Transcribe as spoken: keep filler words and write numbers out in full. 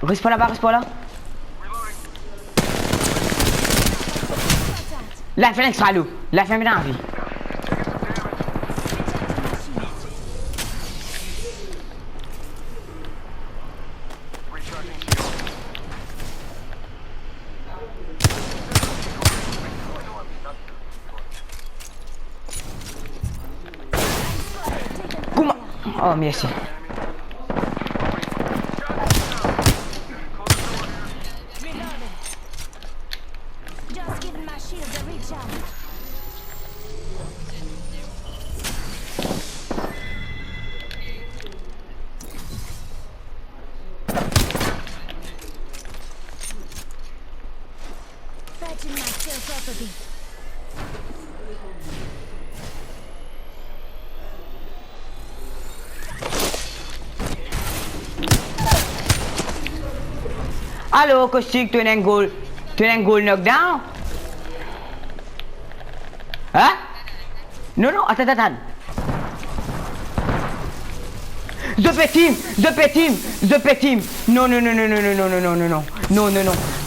Res par laba, res par la. Lifeline extra lourd. Lifeline bien anvi. Kouma? Oh, mersi. Just giving my shield a recharge. Patching myself up a bit. Alo, Kostik, to ena enn gol, to ena enn gol knockdown? Hein? Non, non, atann, atann. Zot pe team, zot pe team, zot pe team. Non, non, non. Non, non, non.